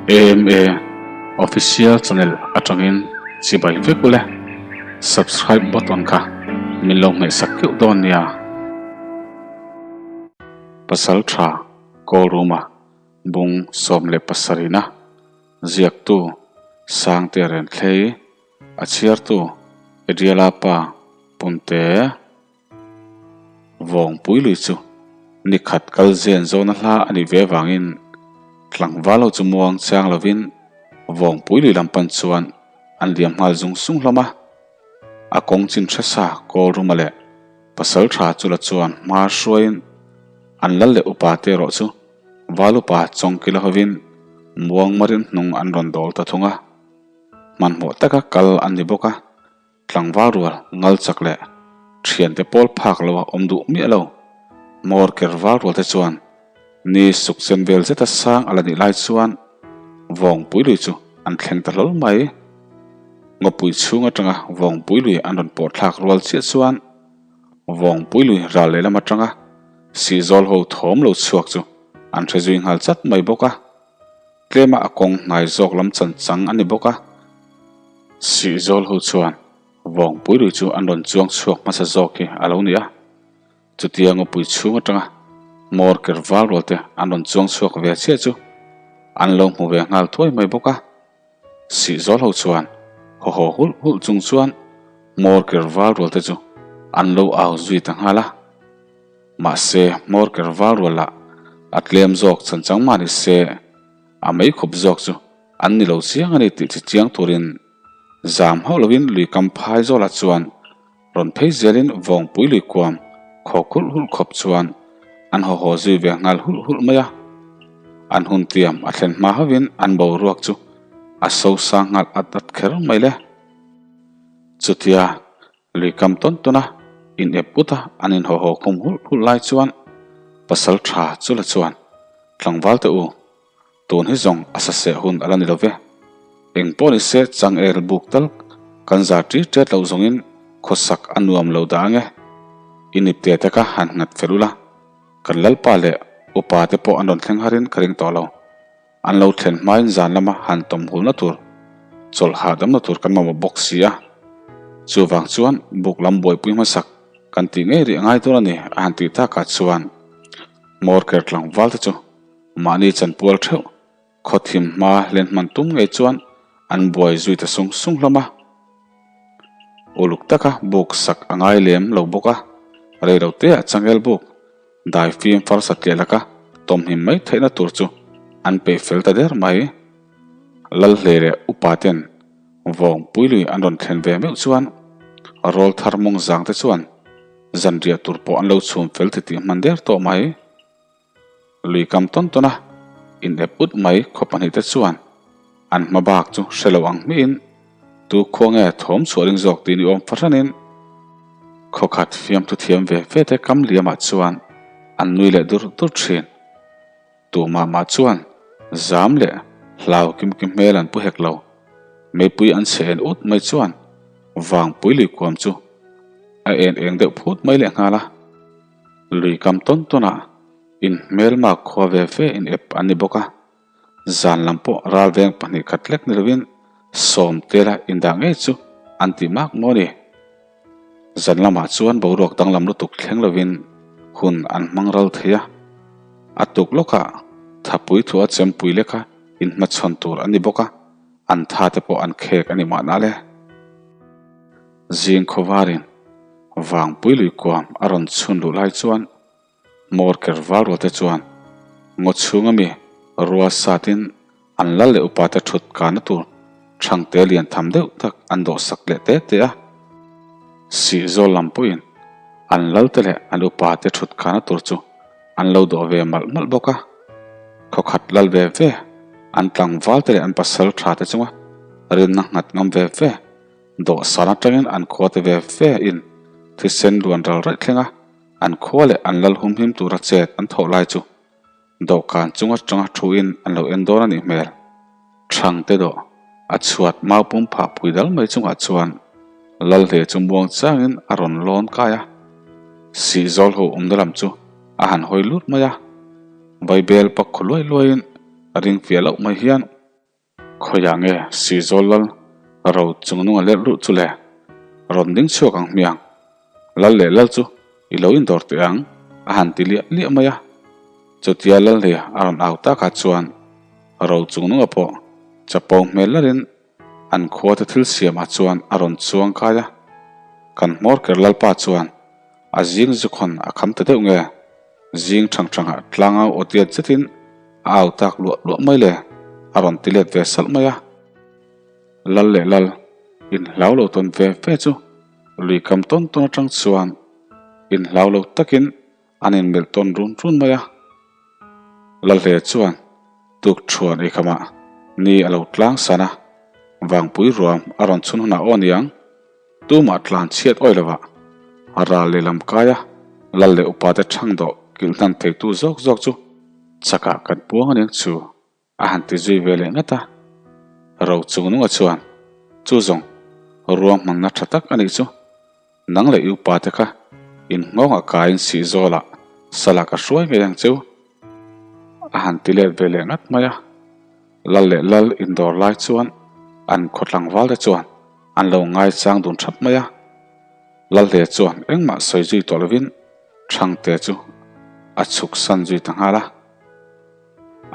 AMA Official Channel atangin chibai vek ule. Subscribe button kha min lo hmehsak keuh dawn nia. Pasal tha call room a bung 17 na ziaktu Sangte Renthlei a chhiartu Adriala pa Punte Vawngpui lui chu ni khat kal zen zawna hla a nih ve avangin tlangval ho chu muang chiang lovin Vawngpui lui lam pan chuan an liam nghal zung zung hlawm a. A kawng chin hre sa kawl ruma leh pasal tha chu la chuan hma hruaiin an lal leh upa te erawh chu val upa chawngkila hovin muang marin hnung an rawn dawl ta thung a. Hmanhmawh taka kal an ni bawk a. Tlangval rual ngal chak leh thiante pawl phak lo a awm duh miah lo. Hmawr ker val rual te chuan ni suk chen vel zeta sang a la nih lai chuan Vawngpui lui chu an thleng ta hlawl mai. Ngawpui chhung atanga Vawngpui lui an rawn pawh thlak rual chiah chuan Vawngpui lui ral lehlam atanga Sihzawl ho thawm lo chhuak chu an hre zui nghal chat mai bawk a. Tlema a kawng hnai zawk lam chan chang a ni bawk a. Sihzawl ho chuan Vawngpui lui chu an rawn chuang chhuak hmasa zawk hi a lo ni a. Chutia ngawpui chhung atanga hmawr ker val rual te an rawn chuang chhuak ve chiah chu an lo hmu ve nghal thuai mai bawk a. Sihzawl ho chuan haw haw hulh hulh chung chuan hmawr ker val rual te chu an lo au zui ta nghal a. Mahse, hmawr ker val rual lah a tlem zawk chhan chang mah ni se, a mei khup zawk chu an ni lo chiang a ni tih chi chiang turin zam hauh lovin lui kam phai zawlah chuan rawn phei zelin vawngpui lui kuam khaw khulh hulh khawp chuan an haw haw zui ve nghal hulh hulh mai a. An hun tiam a thlen hma hauhin an boruak chu a so sang nghal at at kher mai le. Chutia Lui kam tawn tawn a, in ep ut a, an in haw haw khum hulh hulh lai chuan pasal tha chu la chuan, Tlangval te u, tun hi zawng a sa seh hun a la ni lo ve. Eng pawh ni se chang el buk tal kan zar tir tet loh zawngin khawsak a nuam lo dah ange. In ipte te kha han nghat fel ula, kan lalpa leh upa te pawh an rawn thleng harin ka ring tawh lo. An lo thlen hmain zan lama han tawm hulna tur, chawlh hahdamna tur kan mamawh bawk si a. Chuvang chuan buk lam buaipui hmasak kan tih ngei rih a ngai dawn a ni a han tih takah chuan hmawr ker tlangval te chu mahni chanpual theuh khaw thim hma hlen hman tum ngei chuan an buai zui ta sung sung hlawm a. Uluk taka buk sak a ngai lem lo bawk a, reiloteah changel buk Dai fim far satliah laka tawmhim mai theihna tur chu an peih fel ta der mai. Lalhlei leh upa ten vawng puilui an rawn thlen ve meuh chuan rawl thar mawng zang te chuan zanriah tur pawh an lo chhum fel titih hman der tawh mai. Lui kam tawn tawn a in ep ut mai khaw pahnihte chuan an hma bak chu hre lo ang hmihin Tu khua nge thawm chhuah ring zawk tih ni awm fahranin khawkhat fiamthu thiam ve ve te kam liamah chuan an nui leh dur dur thin. Tu mah mah chuan zam leh hlau kim kim hmel an pu hek lo. Meipui an chhe en ut mai chuan vangpui lui kuam chu a en eng deuh phut mai leh nghal a. Lui kam tawn tawnah in hmelma khua ve ve in ep an ni bawk a. Zan lam pawh ral veng pahnih khat lek ni lovin sawm tela indah ngei chu an ti mak maw ni. Zan lamah chuan boruak danglam lutuk thleng lovin hun an hmang ral thei a, a tuk lawkah thapui thu a chempui leka inhmachhawn tur a ni bawk a, an tha te pawh an khek a ni mahna le. Zing khawvarin vangpui lui kuam a rawn chhun luh lai chuan Hmawr ker val rual te chuan ngaw chhung ami rual satin an lal leh upa te thut kana tur thangte lian tham deuh tak an dawh sak leh te te a. Sihzawl lam pawhin an lal te leh an upa te thut kana tur chu an lo dawh ve malh malh bawk a. Khawkhat lal ve ve an tlangval te leh an pasal tha te chunga rinna nghat ngam ve ve dawhsan atangin an khua te ve ve in thisen luan ral raih thleng a. An khua leh an lal humhim tura chet an thawh lai chu dawhkan chung atanga thuin an lo en dawn a nih hmel. Thangte dawh a chhuat mau pum phah pui dal mai chungah chuan Lalhle chu muang changin a rawn lawn kai a, Sihzawl ho awmna lam chu a han hawi lut mai a, Vaibel pak khaw luai luaiin ring fiah loh mai hian. Khawiah nge Sihzawl lal ro chung nunga lerh luh chu le? Rawn ding chhuak ang hmiang. Lal leh lal chu i lo indawr teh ang, a han ti liah liah mai a. Chutia Lalhleia a rawn au takah chuan ro chung nunga pawh chapo hmel larin an khuate thil siamah chuan a rawn chuang kai a. Kan hmawr ker Lalpa chuan a zing zukhawn a kham ta deuh nge? Zing thang thangah tlangau aw tiat zetin a au tak luah luah mai le, a rawn ti let ve salh mai a. Lal leh lal inhlau lo tawn ve ve chu lui kam tawn tawn atang chuan inhlau lo takin an inmelh tawn run run mai a. Lalhle chuan tuk thuan eikhamah ni a lo tlang san a, vangpui ruam a rawn chhun hunah aw niang. Tumah tlan chhiat awi lovah a ral lehlam kai a, lal leh upate thang dawh kilh hnan theitu zawk zawk chu chakah kan puang aniang chu a han ti zui ve leh ngat a. Ro chung nunga chuan chu zawng ruahmanna tha tak a nih chu. Nang leh i upate kha in nghawngah kaiin sih zawlah salah ka hruai ngei ang cheu a han ti let ve leh ngat mai a. Lal leh lal indawr lai chuan an khaw tlangval te chuan an lo ngaichang dun thap mai a. Lalhle chuan engmah sawi zui tawh lovin Thangte chu a chhuk san zui ta nghal a.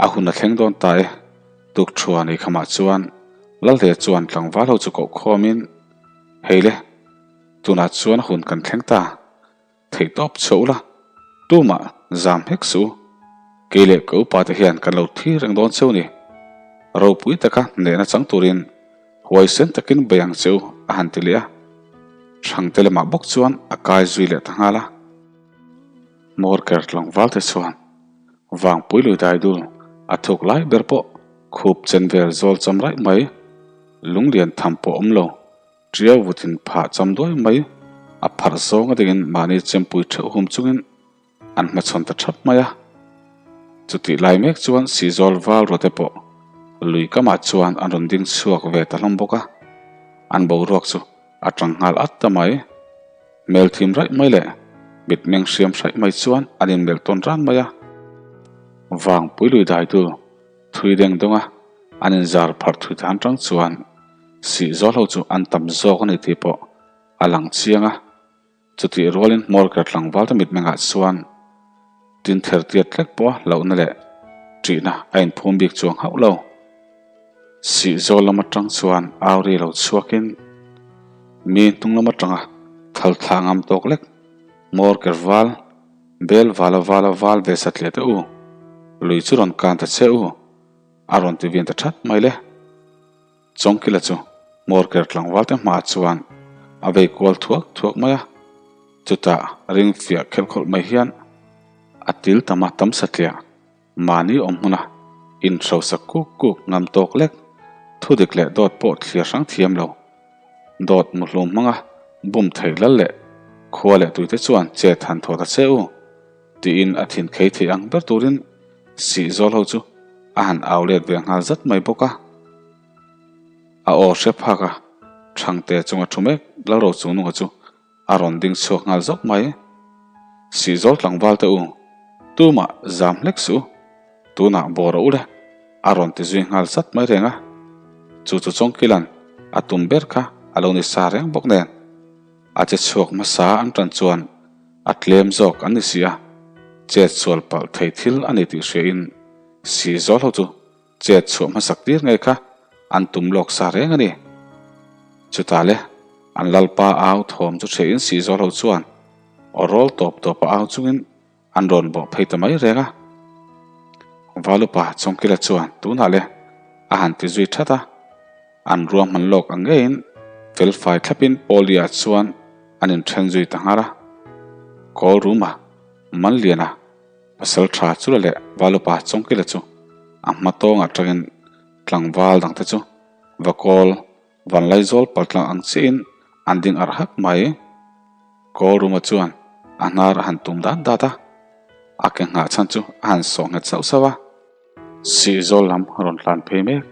A hun a thleng dawn ta e, tuk thua nei khamah chuan Lalhle chuan tlangval ho chu koh khawmin, Hei le, tunah chuan a hun kan thleng ta. Theih tawp chhuah ula, tumah zam hek suh u. Kei leh ka upa te hian kan lo thi reng dawn cheu ni. Ropui taka hnehna chang turin huaisen takin bei ang che u a han ti leh a. Thangte lamah bawk chuan a kai zui leh ta nghal a. Hmawrker tlangval te chuan Vangpui lui dai dul a thuk lai ber pawh khup chen vel zawl cham raih mai, lunglian tham pawh awm lo. Ṭiau vutin phah cham duai mai, a pharh zawng a dingin mahni chempui ṭheuh hum chungin an hmachhawn ta ṭhap mai a. Chutih lai mek chuan Sihzawl val ruate pawh lui kamah chuan an rawn ding chhuak ve ta hlawm bawk a, an boruak chu a ṭang nghal at ta mai. Hmel thim raih mai leh mitmeng hriam hraih mai chuan an inmelh tawn ran mai a. Vangpui lui daitu thui deng dawng a, an inzar pharh thui tan ṭang chuan Sih zawl ho chu an tam zawk a ni tih pawh a lang chiang a, chutih rualin hmawlker tlangvalte mitmengah chuan tin ther tiat tlek pawha hlauhna leh ṭihna a inphum bik chuang hauh lo. Sih zawl lam aṭang chuan au ri lo chhuakin mi hnung lam aṭanga thal thlah ngam tawk lek hmawlker val bel vala vala val ve satliah teh u, lui chu rawn kan ta che u a rawn ti vin ta ṭhat mai le. Chawngkila chu Hmawrker tlangvalte hmaah chuan a vei kual thuak thuak mai a, chutah ring fiah khelh khawlh mai hian a til tam a tam satliah mahni awm hmuna inhrosa kuk kuk ngam tawk lek thudik leh dawt pawh thlir hrang thiam lo. Dawt muhlum hmanga bum thei lal leh khua leh tuite chuan chet han thaw ta che u tiin a thin khei thei ang ber turin Sihzawl ho chu a han au let ve nghal zat mai bawk a. A aw hre phak a, Thangte chunga thu mek Lalro Chungnunga chu a rawn ding chhuak nghal zawk mai. Sihzawl tlangval te u, tumah zam hlek suh u, tunah bawr a u le, a rawn ti zui nghal zat mai reng a. Chu chu Chawngkila'n a tum ber kha a lo ni sa reng bawk nen. A che chhuak hmasa an tan chuan a tlem zawk an ni si a, chet sual palh thei thil a ni tih hriain Sihzawl ho chu chet chhuah hmasak tir ngei kha an tum lawk sa reng a ni. Chutah le an lalpa au thawm chu hriain Sihzawl ho chuan aw rawl tawp tawpa au chungin An rawn bawh phei ta mai reng a. Valupa Chawngkila chuan tunah le a han ti zui that a. An ruahman lawk ang ngeiin felfai thlapin Paulia chuan an inthen zui ta nghal a. Kawl ruma Manliana pasal tha chula leh Valupa Chawngkila chu a hma tawng atangin tlangval dangte chu va kawl Vanlaizawl paltlang ang chiahin an ding arh hak mai. Kawl Ruma chuan a hnar a han tum dat dat a, a ke nghah chhan chu a han sawh nghet sauh sauh a. Sihzawl lam a rawn tlan phei mek,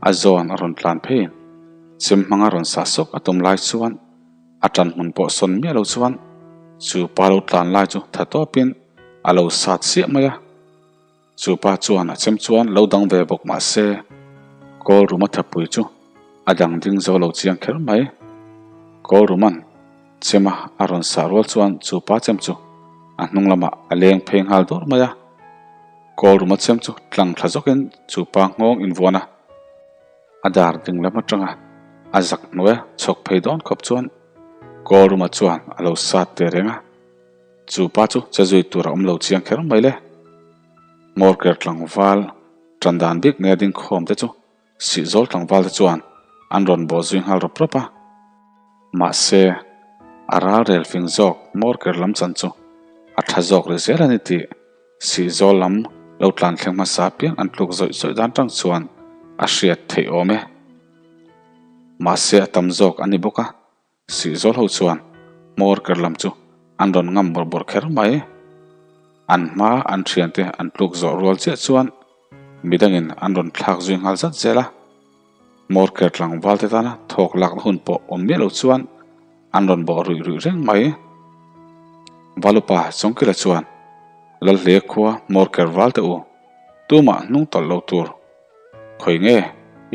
a zawn a rawn tlan pheiin chem hmanga rawn sah sawk a tum lai chuan a tan hmun pawh sawn miah lo chuan chu pa lo tlan lai chu tha tawpin a lo sat siah mai a. Chu pa chuan a chem chuan lo dang ve bawk mah se. Kawlruma thapui chu a dang ding zo lo chiang kher mai. Kawlruma'n chema a rawn sah rual chuan chu pa chem chu a hnung lamah a leng phei nghal dawr mai a. Kawlruma chem chu tlang thla zawkin chu pa nghawng invuan a, a dar ding lam atanga a zak hnuaia chhawk phei dawn khawp chuan Kawlruma chuan a lo sat teh reng a. Chu pa chu che zui tur a awm lo chiang kher mai le. Hmawrker tlangval tan dan bik nge ding khawm te chu Sihzawl tlangval te chuan an rawn bawh zui nghal rawp rawp a. Mahse, a ral rel fing zawk Hmawrker lam chan chu a tha zawk rih zel a ni tih Sihzawl lam lo tlan thleng hmasa apiang an tluk zawih zawih dan tang chuan a hriat theih awm e. Mahse a tam zawk a ni bawk a. Sihzawl ho chuan hmawr ker lam chu an rawn ngam bawrh bawrh kher mai. An hma an thiante an tluk zawh rual chiah chuan midangin an rawn thlak zui nghal zat zel a. Hmawr ker tlangval te tana thawk lakna hun pawh awm miah lo chuan an rawn bawh ruih ruih reng mai. Valupa Chawngkila chuan Lalhle khua hmawr ker val te u, tumah hnung tawlh lo tur Khawi nge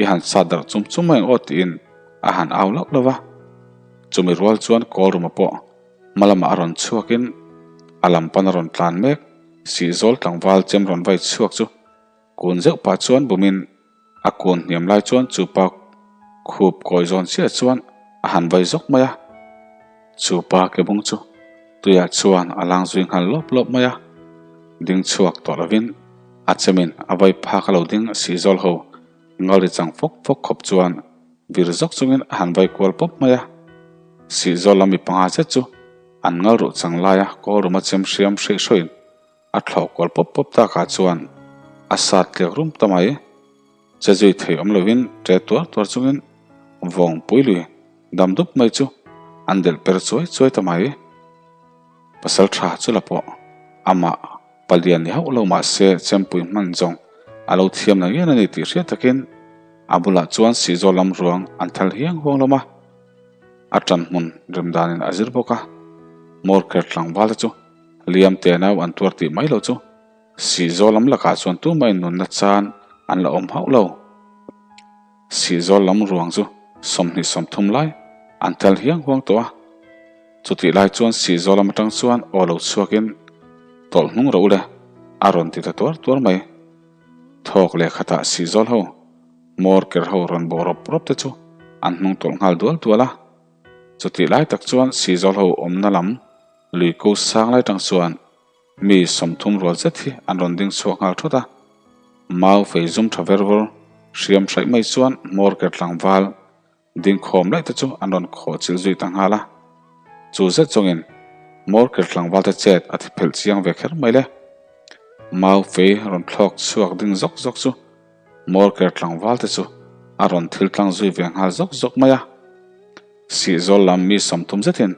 i han sat darh chum chum mai ang aw tiin a han au lauh lauh a. Chumi rual chuan Kawlruma pawh hma lamah a rawn chhuakin a lam pan a rawn tlan mek. Sihzawl tlangval chem rawn vai chhuak chu kun zeuh pah chuan bumin a kun hniam lai chuan chu pa khup kawi zawn chiah chuan a han vai zawk mai a. Chu pa ke bung chu tuiah chuan a lang zui nghal lawp lawp mai a, ding chhuak tawh lovin a chemin a vai phak a lo ding sihzawl ho ngal ri chang fawk fawk khawp chuan vir zawk chungin a han vai kual pawp mai a. Sihzawl lam mi panga zet chu an ngal ruh chang laia kawlruma chem hriam hreih hrawin a thlawh kual pawp pawp takah chuan a sat tliak rum ta mai. Che zui thei awm lovin ṭe tuar tuar chungin vawng pui lui dam dup mai chu an delh per chuai chuai ta mai. Pasal tha chu la pawh amah palian ni hauh lo mah se chempui hman zawng a lo thiam na ngian a ni tih hriat takin a bulah chuan sihzawl lam ruang an thal hiang huang hlawm a, a ṭan hmun rem danin a zir bawk a, Morker tlangval te chu liam te nau an tuar tih mai lo chu Sihzawl lam lakah chuan tumah nunna chan an la awm hauh lo. Sihzawl lam ruang chu 20 30 lai an tel hiang huang tawh a. Chutih lai chuan Sihzawl lam atang chuan aw lo chhuakin tawlh hnung rawh u le a rawn ti ta tuar tuar mai. Thawk leh khatah Sihzawl ho hmawr ker ho rawn bawh rawp rawp te chu an hnung tawlh nghal dual dual a. Chutih lai tak chuan Sihzawl ho awmna lam lui ko sang lai tang chuan Mi 30 rual zet hi an rawn ding chhuak nghal thut a, mau fei zum tha ver vawr hriam hraih mai chuan hmawr ker tlangval ding khawm laih te chu an rawn khawh chilh zui ta nghal a. Chu zet zawngin hmawr ker tlangval te chet a thi phelh chiang ve kher mai le. Mau fei rawn thlawk chhuak ding zawk zawk chu hmawr ker tlangval te chu a rawn thil tlang zui ve nghal zawk zawk mai a. Sihzawl lam mi 30 zetin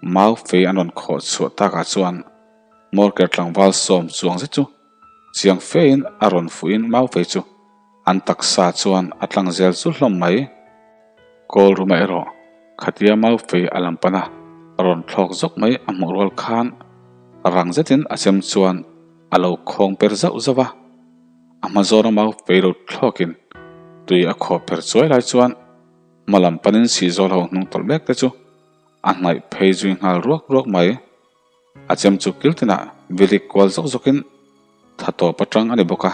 Mau fei an rawn khawh chhuah takah chuan Morker tlangval sawm chuang zet chu chiang fein a rawn fuhin mau fei chu an taksa chuan a tlang zel chu hlawm mai. Kawl ruma erawh khatia mau fei a lam pana rawn thlawk zawk mai a hmuh rual khan rang zetin a chem chuan a lo khawng per zauh zauh a. A hma zawna mau fei lo thlawkin tui a khawh per chuai lai chuan hma lam panin sihzawl ho hnung tawlh mek te chu A hnaih phei zui nghal ruak ruak mai. A chem chu kil tinah vilik kual zawk zawkin tha tawp atang a ni bawk a.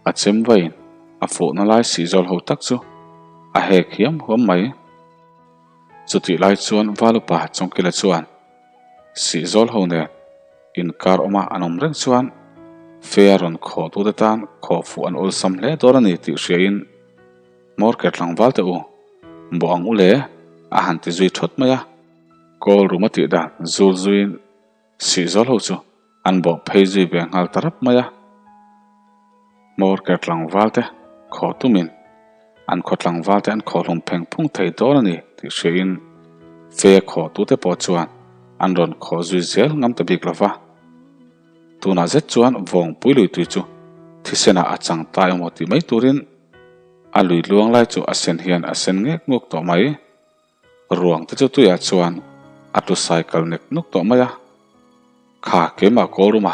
A chem vaiin a fuhna lai sihzawl ho tak chu a hek hiam huam mai. Chutih lai chuan Valupa Chawngkila chuan sihzawl ho nen inkar awma an awm reng chuan fe a rawn khawh tute tan khawh fuh an awlsam hle dawn a ni tih hriain Hmawrker tlangval teh u, bawh ang u le, a han ti zui thawt mai a. Kawl rum a tih dan zul zuiin sihzawl ho chu an bawh phei zui ve nghal ta rap mai a. Hmawrker tlangval te khaw tumin an khaw tlangval te an khawhlum pheng phung thei dawn a ni tih hriain fe khaw tute pawh chuan an rawn khaw zui zel ngam ta bik lo va. Tunah zet chuan vawngpui lui tui chu thisenah a chang ta emaw tih mai turin A lui luang lai chu a sen hian a sen ngek nguk tawh mai. Ruang te chu tuiah chuan a tlu cycle nek nuk tawh mai a. Kha keimah Kawlruma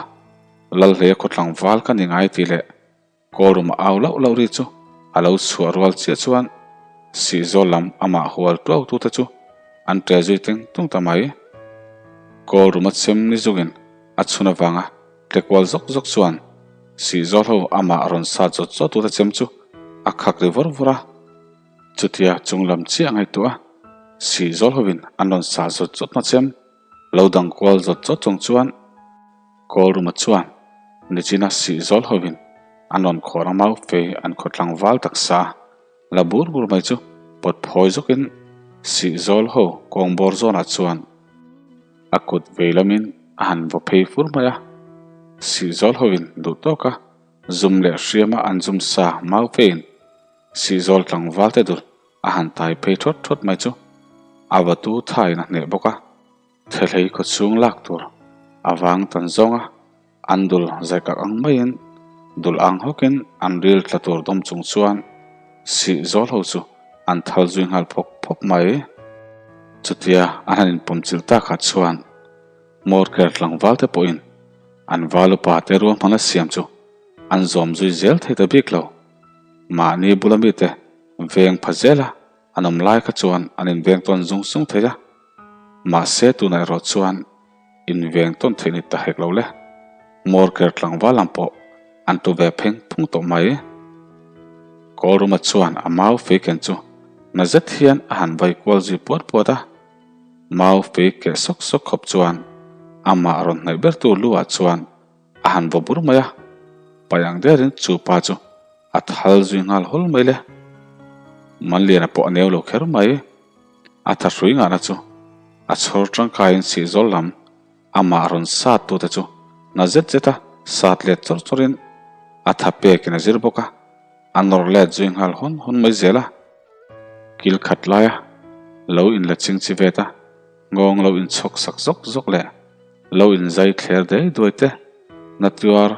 Lalhleia khaw tlangval ka ni ngai tih leh Kawlruma au lauh lauh ri chu A lo chhuah rual chiah chuan Sihzawl lam amah hual tuau tute chu an ṭe zui teng tung ta mai. Kawl ruma chem ni zungin a chhun avanga tle kual zawk zawk chuan Sihzawl ho amah rawn sat zawt zawt tute chem chu a khak ri vawr vawr a. Chutia chung lam chiah ngaihtuah a, Sihzawl hovin an rawn sat zawt zawt na chem lo dang kual zawt zawt chung chuan Kawl ruma chuan nichina Sihzawl hovin an rawn khawr a mau fei an khaw tlangval taksa a la bur bur mai chu pawt phawi zawkin Sihzawl ho kawng bawr zawnah chuan a kut vei lamin a han vaw phei fur mai a. Sihzawl hovin duh tawka zum leh hriama an zum sa mau feiin Sihzawl tlangval te dul a han tai phei thawt thawt mai chu a vatu thain a hneh bawk a. Thelhei khawchhung lak tur a vang tan zawng a, an dul zaikak ang maiin dul ang hawkin an ril tla tur dawm chung chuan sih zawl ho chu an thal zui nghal phawk phawk mai. Chutia an han inpawmchilh takah chuan Morker tlangval te pawhin an val upa te ruahmana siam chu an zawm zui zel thei ta bik lo. Mahni bula mite veng pha zela an awm lai kha chuan an inveng tawn zung zung thei a. Mahse tunah erawh chuan inveng tawn theih ni ta hek lo le. Morker tlangval ang pawh an tu ve pheng phung tawh mai. Kawlruma chuan a mau fei ken chu na zet hian a han vai kual zui puat puat a. Mau fei keh sawk sawk khawp chuan amah rawn hnaih bertu lu ah chuan a han vaw bur mai a. Pai ang derin chu pa chu a thal zui nghal hawl mai le. Manliana pawh a neu lo kher mai. A thahrui ngahna chu a chhawr tangkaiin sihzawl lam amah rawn sat tute chu na zet zet a sat let chawrh chawrhin a tha pekin a zir bawk a, a nawr let zui nghal hawn hawn mai zel a. Kil khat laia lo inla ching chi vet a, nghawng lo inchhawk sak zawk zawk leh lo inzai thler dei duai te, na tuar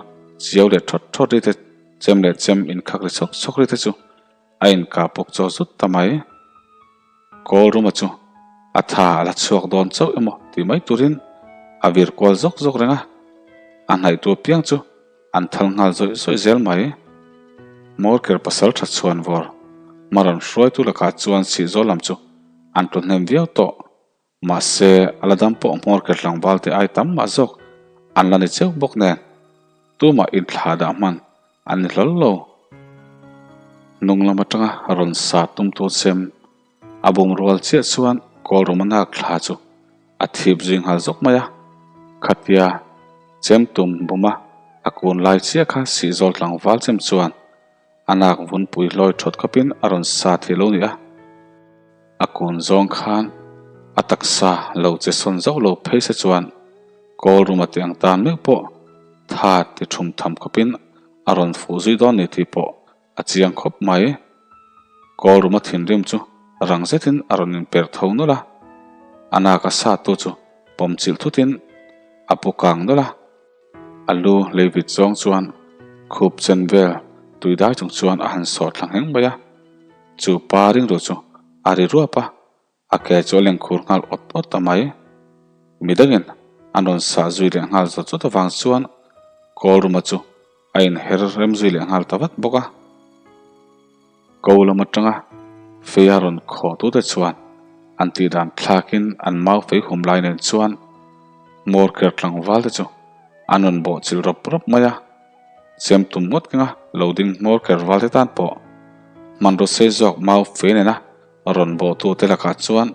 chiau leh thawt thawt ri te, chem leh chem inkhak ri chhawk chhawk ri te chu A inkah pawk chaw zut ta mai. Kawl ruma chu a tha a la chhuak dawn chauh emaw tih mai turin a vir kual zawk zawk reng a, a hnaihtu apiang chu an thal nghal zawih zawih zel mai. Morker pasal tha chhuan vawr hma rawn hruaitu lakah chuan sihzawl lam chu an tlu hnem viau tawh. Mahse, a la dam pawh hmawr ker tlangval te ai tam mah zawk an la ni cheu bawk nen, tumah inthlah dah hman an ni hlawl lo. Hnung lam atanga rawn sa tumtu chem a bum rual chiah chuan Kawlruma nak thla chu a thip zui nghal zawk mai a, khatia chem tum buma a kun lai chiah kha sihzawl tlangval chem chuan A nak vunpui hlawi thawt khawpin a rawn sa thei lo ni a, a kun zawng khan a taksa lo che sawn zauh lo phei se chuan kawl room a tih ang tan meuh pawh tha ti thum tham khawpin a rawn fuh zui dawn ni tih pawh a chiang khawp mai. Kawl room a thinrim chu rang zetin a rawn inper tho nawlh a, a nak a sa tu chu pawm chilh thutin a pu kang nawlh a. A lu leivit zawng chuan khup chen vel tui dai chung chuan a han sawh thla ngheng mai a, chu pa ringru chu a ri ruap a, a ke chu a lengkhur nghal awt awt ta mai. Midangin an rawn sah zui leh nghal zawt zawt avang chuan Kawlruma chu a inher rem zui leh nghal ta vat bawk a. Ko lam atanga fei a rawn khaw tute chuan an tih dan thlakin an mau fei hum lai nen chuan Morker tlangval te chu an rawn bawh chilh rawp rawp mai a, chem tum ngawt kenga lo ding Morker val te tan pawh hmanraw sei zawk mau fei nena rawn bawh tute lakah chuan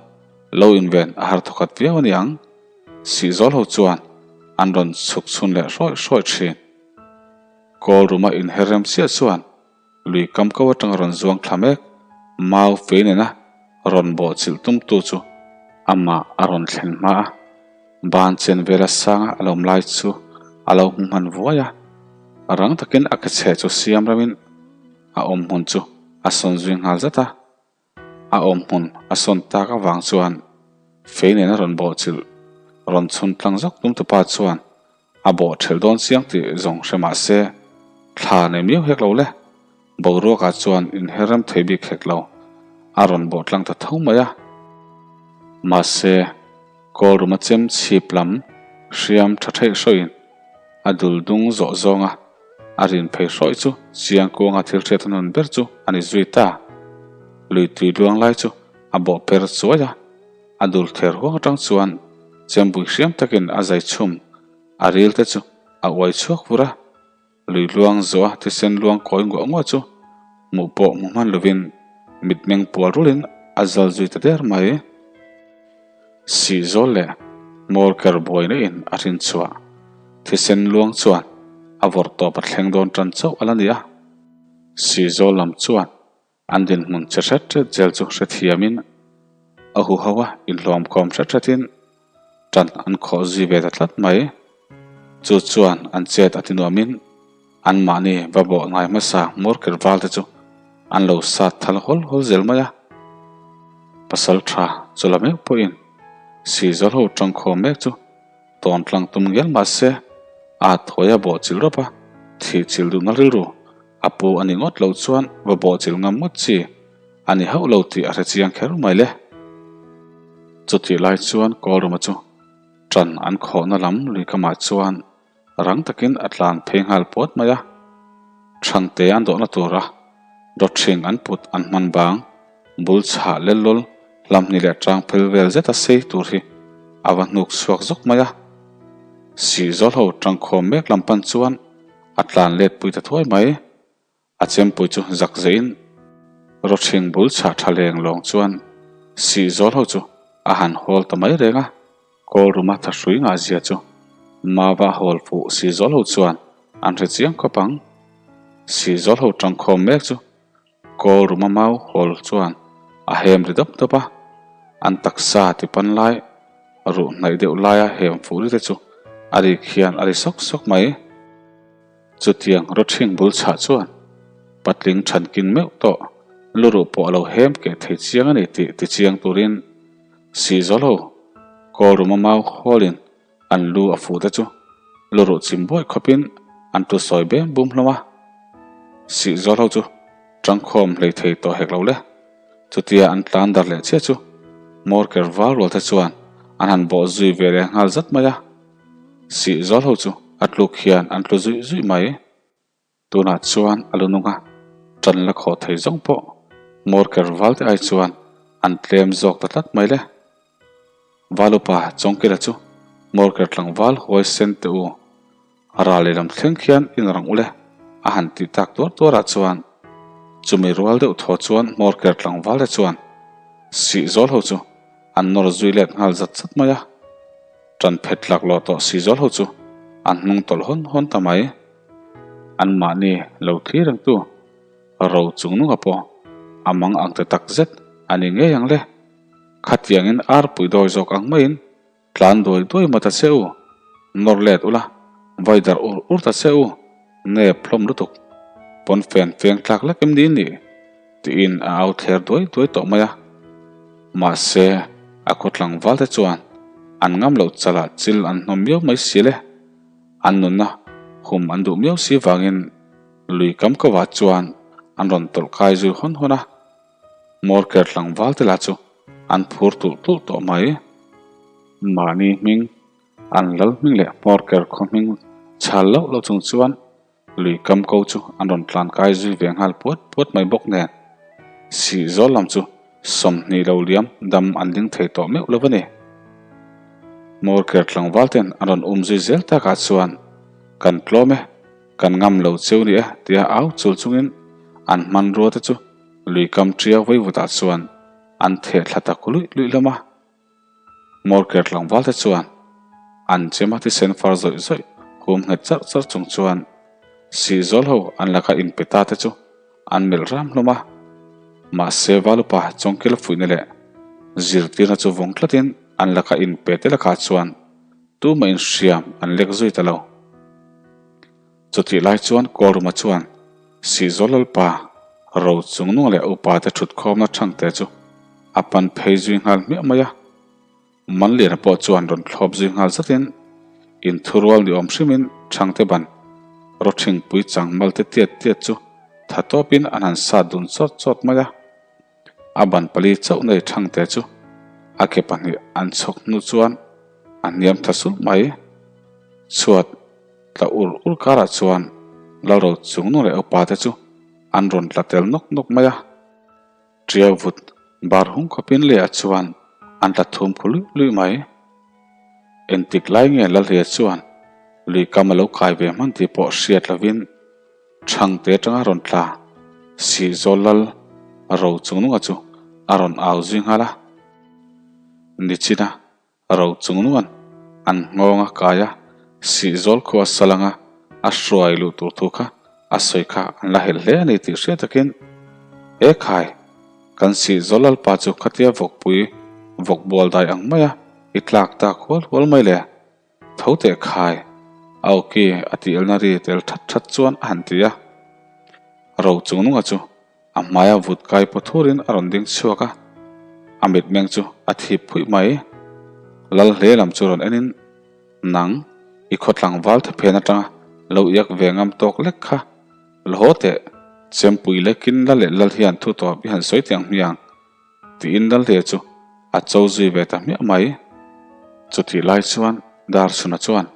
lo inven a har thawkhat viau a ni ang. Sihzawl ho chuan an rawn chhuk chhun leh hrawih hrawih thin. Kawl ruma inher rem chiah chuan Lui kam ko atanga rawn zuang thla mek, mau fei nena rawn bawh chilh tumtu chu amah a rawn thlen hma a, ban chen vela sanga a lawm lai chu a lo hmu hman vuai a, rang takin a ke chheh chu siam remin a awm hmun chu a sawn zui nghal zat a. A awm hmun a sawn tak avang chuan fei nena rawn bawh chilh rawn chhun tlang zawk tum tupa chuan a bawh ṭhelh dawn chiang tih zawng hre mah se thla nei miau hek lo le. Boruakah chuan inher rem thei bik hek lo, a rawn bawh tlang ta tho mai a. Mahse, kawl ruma chem chhip lam hriam ṭha theih hrawhin a dul dung zawh zawnga. A rin phei hrawih chu chiang kuanga thil hriat a nun ber chu a ni zui ta. Lui tui luang lai chu a bawh per chuai a, a dul ther huang atang chuan chembui hriam takin a zai chhum a ril te chu a uai chhuak vur a. Lui luang zawha thisen luang kawi nguah nguah chu hmuh pawh hmu hman lovin mitmeng pual rulin a zal zui ta der mai. Sihzawl leh hmawr ker buaina in a hrin chhuah thisen luang chuan a vawrh tawp a thleng dawn tan chauh a la ni a. Sihzawl lam chuan An dinhmun che hret hret zel chu hrethiamin a huho a inhlawmkhawm hret hretin tan an khawh zui ve ta tlat mai. Chu chuan an chet a tinuamin anmahni va bawh ngai hmasa hmur ker val te chu an lo sat thal hawl hawl zel mai a. Pasal tha chu la meuh pawhin Sihzawl ho tangkhawm mek chu tawn tlang tum ngial mah se a thawi a bawh chilh rawp a, thih chilh duhna rilru A pu a ni ngawt loh chuan va bawhchilh ngam ngawt chi a ni hauh lo tih a hre chiang kher mai le. Chutih lai chuan Kawlruma chu ṭan an khawhna lam luikamah chuan rang takin a tlan phei nghal puat mai a. Ṭhangte an dawhna tura dawthring an put an hman bang bul chhah lel lawl hlamhni leh ṭang phel vel zeta sei tur hi a va hnuk chhuak zawk mai a. Sihzawl ho ṭangkhawm mek lam pan chuan A tlan let pui ta thuai mai. A chempui chu zak zeihin rawthing bul chhah tha leng lawng chuan sihzawl ho chu a han hawl ta mai reng a. Kawl ruma tha hrui ngah zia chu Mava hawl fuh sihzawl ho chuan an hre chiang khawp ang. Sihzawl ho tangkhawm mek chu Kawl ruma mau hawl chuan a hem ri dawp dawp a, an taksa ti pan lai ruh hnaih deuh laia hem fuh ri te chu a rik hian a ri sawk sawk mai. Chutiang rawthing bul chhah chuan patling thankin meuh tawh luruh pawh a lo hem keh thei chiang a ni tih ti chiang turin Sihzawl ho kawl ruma mau hawlin An lu a fuh te chu luruh chim buaih khawpin an tu sawi bem bum hlawm a. Sihzawl ho chu tangkhawm hlei thei tawh hek lo le. Chutia an tlan dar leh chiah chu hmawr ker val rual te chuan an han bawh zui ve leh nghal zat mai a. Sihzawl ho chu a tluk hian an tlu zuih zuih mai. Tunah chuan a lu nunga tan la khawh thei zawng pawh hmawr ker val te ai chuan an tlem zawk ta tlat mai le. Val upa Chawngkila chu hmawr ker tlangval huai sen teh u, ral lehlam thleng khian in rang ule a han tih tak tuar tuarah chuan chumi rual deuh thaw chuan hmawr ker tlangval te chuan sih zawl ho chu an nawr zui let nghal zat zat mai a. Tan phet laklawh tawh sih zawl ho chu an hnung tawlh hawn hawn ta mai. Anmahni lo thlir rengtu ro chung nunga pawh a mang ang ta tak zet a ni ngei ang le. Khatiangin arpui dawi zawk ang maiin tlan duai duai maw ta che u, nawr let ula, vai darh ur ur ta che u, nep hlawm lutuk, pawnfen feng tlak lek em ni nih? Tiin a au thler duai duai tawh mai a. Mahse, a khaw tlangval te chuan an ngam loh chalah chil an hnawm miau mai si le. An nunna hum an duh miau si vangin lui kam kovah chuan an rawn tawlh kai zui hawn hawn a, hmawr ker tlangval te lah chu an phur tulh tulh tawh mai. Mahni hming, an lal hming leh hmawr ker khaw hming chhal loh loh chung chuan Lui kam ko chu an rawn tlan kai zui ve nghal puat puat mai bawk nen, sih zawl lam chu 20 lo liam dam an ding thei tawh meuh lo a ni. Hmawrker tlangval ten an rawn um zui zel takah chuan, Kan tlawm e, kan ngam lo cheu ni e tia au chul chungin an hmanrua te chu lui kam ṭiau vaivutah chuan an theh thla ta luih luih hlawm a. Hmawrker tlangval te chuan an chema thisen far zawih zawih hum nghet charh charh chung chuan Sihzawl ho an laka inpe ta te chu an melh ram hlawm a. Mahse Valupa Chawngkil fuihna leh zirtirna chu vawng tlatin an laka inpe te lakah chuan tumah inhriam an lek zui ta lo. Chutih lai chuan Kawlruma chuan Sihzawl Lalpa ro chungnung leh upa te thutkhawmna thangte chu a pan phei zui nghal hmiah mai a. Manliana pawh chuan rawn thlawp zui nghal zatin inthurual ni awm hrimin thangte ban rawthingpui chang malte tiat tiat chu tha tawpin an han sat dun chawt chawt mai a. A ban pali chauh nei thangte chu a ke pahnih an chhawk hnu chuan a hniam tha sulh mai. Chhuat tla ur ur karah chuan. Lalro chungnung leh upa te chu an rawn tla tel nawk nawk mai a. Ṭiau vut bar hung khawpin leh chuan an tla thum khu luih luih mai. Engtik lai nge Lalhlia chuan lui kam a lo kai ve hman tih pawh hriat lovin Thangte atanga rawn tla Sihzawl Lal ro chungnunga chu a rawn au zui nghal a. Nichina Ro chungnuan an nghawng a kai a, Sihzawl khua salanga a hruai luh tur thu kha a sawi kha an la helh hle a ni tih hriat takin, E khai, kan Sihzawl Lalpa chu khatia vawkpui vawk bual dai ang maia i tlak tak hual hual mai le, tho teh khai, a awki a tih elna ri tel that that chuan a han ti a. Ro chungnunga chu A hmaia vut kai paw thurin a rawn ding chhuak a, a mitmeng chu a thip phuih mai. Lal hle lam chu rawn enin, Nang, i khaw tlangval thaphen atanga lo iak ve ngam tawk lek kha, la haw teh, chempui lekin la leh lal hian thu tawp i han sawi tiang hmiang, tiin lal hle chu a cho zui ve ta hmiah mai. Chutih lai chuan Darchhuna chuan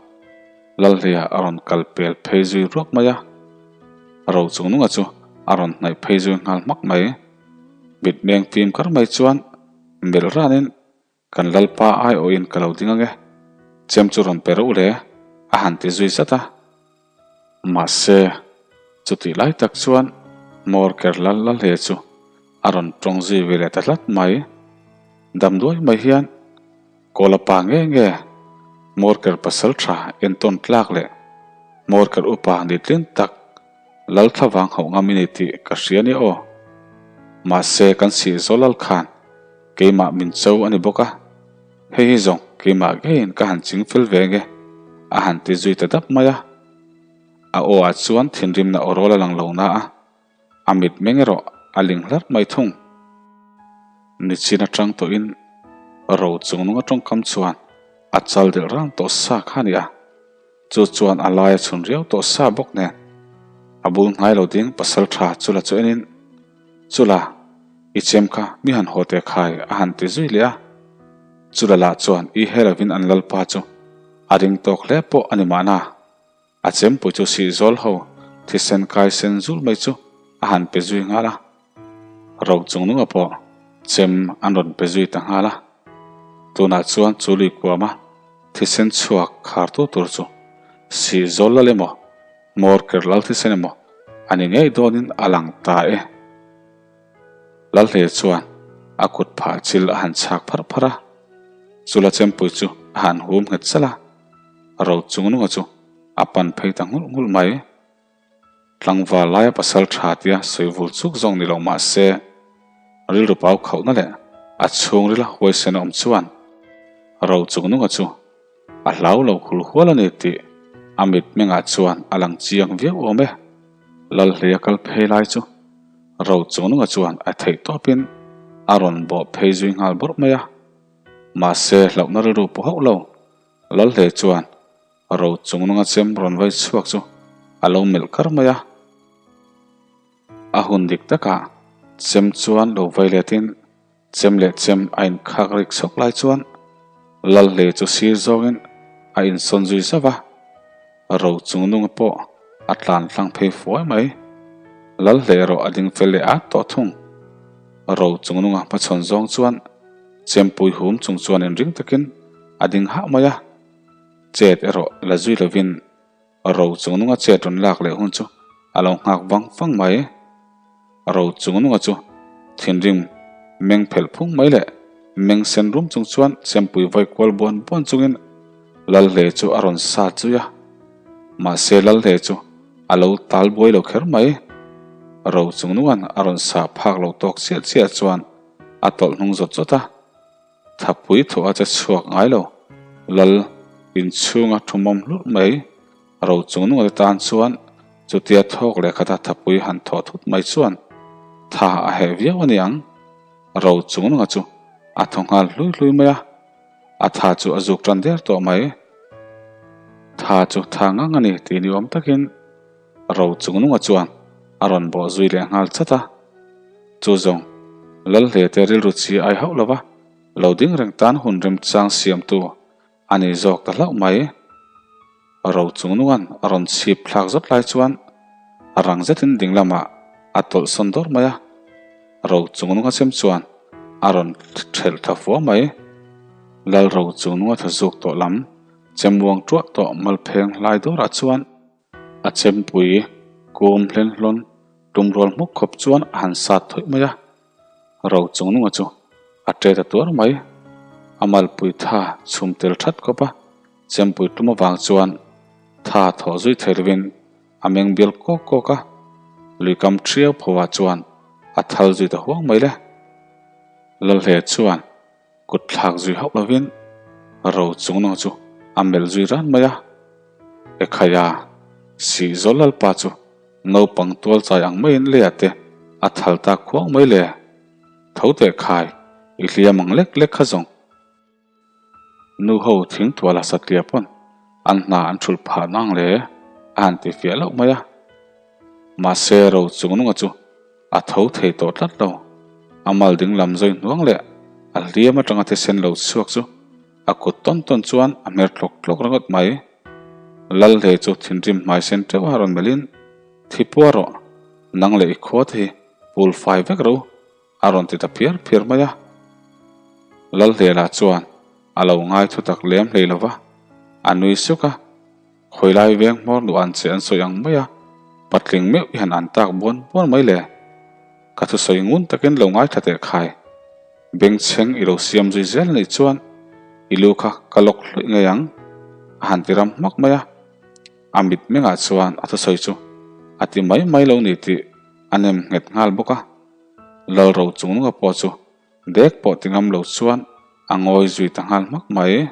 Lalhleia a rawn kal pel phei zui ruak mai a, ro chungnunga chu a rawn hnaih phei zui nghal hmak mai. Mitmeng fim kar mai chuan melh ranin kan Lalpa aiawhin ka lo ding ange, chem chu rawn pe reuh le a han ti zui zat a. Mahse, chutih lai tak chuan Hmawr ker lal Lalhleia chu a rawn tawng zui ve leh ta tlat mai. Damduai mai hian. Kawla pa nge nge Hmawrker pasal tha entawn tlak leh Hmawrker upa ni tlin tak Lalthla vang hauh ngam i ni tih ka hria nia aw. Mahse kan sih zawl lal khan keimah min cho a ni bawk a, hei hi zawng keimah ngeiin ka han ching fel ve nge a han ti zui ta dap mai a. A aw ah chuan thinrimna aw rawl a lang lo na a. A mitmeng erawh a ling hlarh mai thung. Nichin atang tawhin ro chungnung atawngkam chuan a chal delh rang tawh sa kha a ni a, chu chuan a lai a chhun riau tawh sa bawk nen a bul hnai lo ding pasal tha chula chu enin, Chula, i chem kha mi han haw teh khai a han ti zui leh a. Chula lah chuan i he lovin an lalpa chu a ring tawk hle pawh a ni mahna. A chempui chu sihzawl ho thisen kai sen zul mai chu a han pe zui nghal a, ro chungnunga pawh chem an rawn pe zui ta nghal a. Tunah chuan chu lui kuama thisen chhuak khartu tur chu sihzawl lal emaw, hmawr ker lal thisen emaw a ni ngei dawnin a lang ta e. Lalhle chuan a kut phah chil a han chhak pharh pharh a, chula chempui chu a han hum nghet salh a. Ro chungnunga chu a pan phei ta nghulh nghulh mai. Tlangval laia pasal tha tia sawi vul chuk zawng ni lo mah se, rilru pau khauhna leh a chhungrila huaisen a awm chuan Ro chungnunga chu a hlau lo hul hual a ni tih a mitmengah chuan a lang chiang viau awm e. Lalhleia kal phei lai chu Ro chungnunga chuan a theih tawpin a rawn bawh phei zui nghal bawrh mai a. Mahse hlauhna rilru pawh hauh lo. Lalhle chuan ro chungnunga chem rawn vai chhuak chu a lo melh kar mai a. A hun dik takah chem chuan lo vai letin chem leh chem a inkhak rik chhawk lai chuan Lalhle chu sir zawngin a insawn zui zauh a. Ro chungnunga pawh a tlan tlang phei fuai mai. Lalhle erawh a ding fel leh at tawh thung. Ro chungnunga hmachhawn zawng chuan Chempui hum chung chuan inring takin a ding hah mai a, chet erawh la zui lovin ro chungnunga chet rawn lak leh hun chu a lo nghak vang vang mai. Ro chungnunga chu thinrim meng phelh phung mai leh meng sen rum chung chuan chempui vawi kual buan buan chungin Lalhle chu a rawn sat zui a, mahse Lalhle chu a lo tal buai lo kher mai. Ro chungnunga'n a rawn sah phak lo tawk chiah chiah chuan a tawlh hnung zawt zawt a, thapui thawh a che chhuak ngai lo. Lal inchhunga thumawm hlurh mai ro chungnunga te tan chuan chutia thawk leh khata thapui han thawh thut mai chuan tha a heh viau a ni ang. Ro chungnunga chu a thaw nghal hlui hlui mai a, a tha chu a zuk tan der tawh mai. Tha chu tha ngang a ni tih ni awm takin Ro chungnunga chuan a rawn bawh zui leh nghal chat a. Chu zawng, Lalhle te rilru chi ai hauh lova, lo ding reng tan hun remchang siamtu a ni zawk ta hlauh mai. Ro chungnunga'n a rawn chhip thlak zawt lai chuan. Rang zetin ding lamah a tawlh sawn dawr mai a, ro chung nunga chem chuan a rawn thelh tha fua mai. Lal ro chung nunga tha zuk tawh lam chem muang tuah tawh malpheng hlai dawrah chuan a chempui kum hlen hlawn tum rual hmuk khawp chuan a han sat thawih mai a. Ro chung nunga chu a ṭe ta tuar mai. A malpui tha chhum tel that khawp a, chempui tum avang chuan tha thawh zui thei lovin a meng bial kawk kawk a, luikam ṭhiau pho ah chuan a thal zui ta huang mai le. Lalhle chuan kut thlak zui hauh lovin ro chung nung chu a melh zui ran mai a, Ekhaya, sih zawl lalpa chu naupang tual chai ang maiin leiah te a thal tak khuang mai le. Tho teh khai, i hliam ang lek lek kha zawng. Nu ho thing tuala satliah pawn an hna an thulh phah nang le a han ti fiah loh mai a. Mahse ro chung nunga chu a tho thei tawh tlat lo. A mal ding lam zawi hnuang leh a hliam atanga thisen lo chhuak chu a kut tawn tawn chuan a hmer tlawk tlawk ringawt mai. Lalhlei chu thinrim hmai sen teuh a rawn melhin, Thi pua rawh, nang leh i khua te hi pul fai vek ro A rawn ti ta phiar phiar mai a. Lalhlela chuan a lo ngai thu tak lem hlei lo va, a nui suk a. Khawilai veng hmawr nuh an che an sawi ang mai a, patling meuh i han an tak buan buan mai le. Ka thusawi ngun takin lo ngaithla teh khai. Bengchheng i lo siam zui zel anih chuan i lu kha ka lawk hlawih ngei ang, a han ti ram hmak mai a. A mit mengah chuan a thusawi chu a ti mai mai lo ni tih a nem nghet nghal bawk a. Lalro chungnunga pawh chu dek pawh ti ngam lo chuan a ngawi zui ta nghal hmak mai.